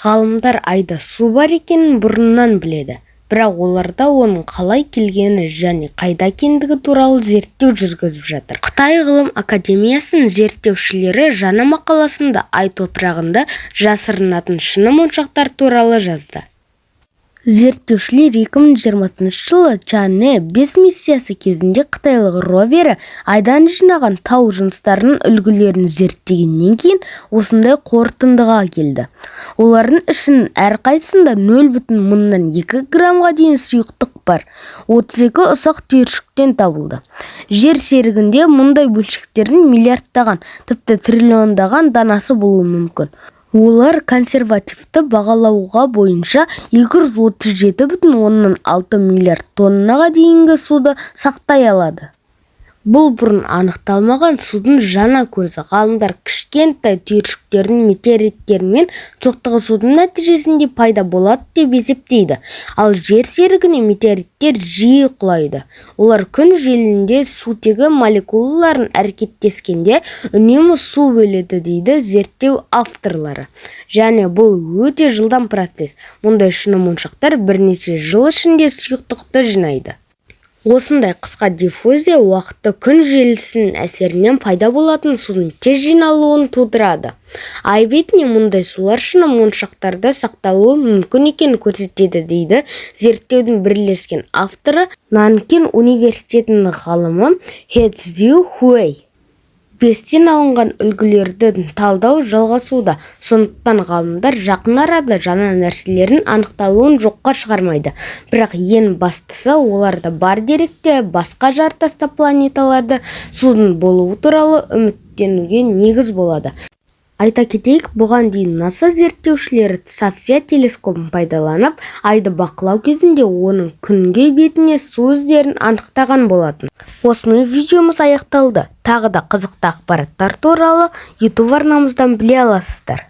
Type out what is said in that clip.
Ғалымдар Айда су бар екенін бұрыннан біледі. Бірақ оларда оның қалай келгені және қайда екендігі туралы зерттеу жүргізіп жатыр. Қытай ғылым академиясының зерттеушілері жаңа мақаласында Ай топырағында жасырынатын шыны моншақтар туралы жазды. Зерттеушілер 2020 жылы Чаңьэ-5 миссиясы кезінде қытайлық ровері Айдан жинаған тау жыныстарының үлгілерін зерттегеннен кейін осындай қорытындыға келді. Олардың ішінің әрқайсысында 0,2 граммға дейін сұйықтық бар 32 ұсақ түйіршіктен табылды. Жер серігінде мұндай бөлшектердің миллиардтаған, тіпті триллиондаған данасы болуы мүмкін. Олар консервативті бағалау бойынша 237,6 миллиард тоннаға дейінгі суды сақтай алады. Бұл бұрын анықталмаған судың жаңа көзі. Ғалымдар кішкентай түйіршіктердің метеориттермен соқтығысудың нәтижесінде пайда болады деп есептейді. Ал Жер серігіне метеориттер жиі құлайды. Олар Күн желінде сутегі молекулаларын әрекеттескенде үнемі су бөледі, дейді зерттеу авторлары. Және бұл өте жылдам процесс. Мұндай шыны моншақтар бірнеше жыл ішінде сұйықтықты жинайды. Осындай қысқа диффузия уақыты Күн желісінің әсерінен пайда болатын судың тез жиналуын тудырады. Ай бетінде мұндай сулар шыны моншақтарда сақталуы мүмкін екенін көрсетеді, дейді зерттеудің бірлескен авторы, Нанкин университетінің ғалымы Хэ Цзюхуэй. Бестен алынған үлгілерді талдау жалғасуда, сондықтан ғалымдар жақын арада жаңа нәрселердің анықталуын жоққа шығармайды. Бірақ ең бастысы, оларда бар деректер басқа жартасты планеталарда судың болуы туралы үміттенуге негіз болады. Айта кетейік, бұған дейін НАСА зерттеушілері София телескобын пайдаланып, Айды бақылау кезінде оның күнгей бетінде су іздерін анықтаған болатын. Осымен видеомыз аяқталды. Тағы да қызықты ақпараттар туралы YouTube арнамыздан біле аласыздар.